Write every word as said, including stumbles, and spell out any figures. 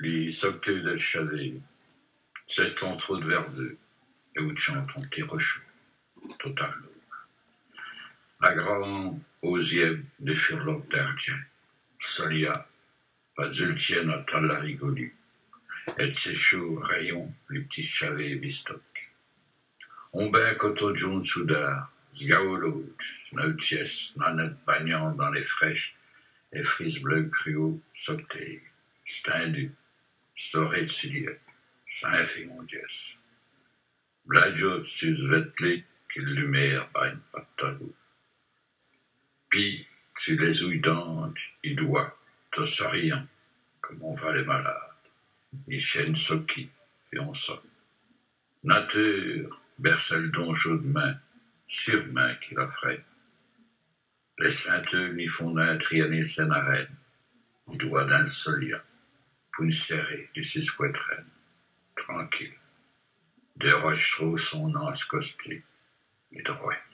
Li soctî dèl chavî, c'è-st-on trô d' vèrdû, èwou tchante on p'tit rochou, tot a l'ôme. Agran åz yèbe dès furlokes d'ârdjint, solia, pa-d'zos l' tiène a tala rigolî, èt d' sès chôds rèyons li p'tit chavî bistoke. On bin coton djon.ne soudârd, s' gaolôdje, s' noûtièsse, s' nanète bagnant dins lès frèchès èt fris bleûs cruwôs, soctî, stindu, storé d' si lièt, sins fé ondièsse. Bladjot su s' vèt lét qui l' lumiére bagne pa-d'tagous. Pîds su lès-ouy d'andje, i dwat, tot soriant, come on vwèt lès malâdes, i chène so qu'i fét on sone. Nature bèrce èl don chôdemint, sûremint qu'il a frèd. Lès sinteûs li font nén trianer sès narènes, i dwat dins l' solia, pwin.ne sièré dissus s' pwètrène, tranquile. Dès roches trôcont an s' costé, i drwèt.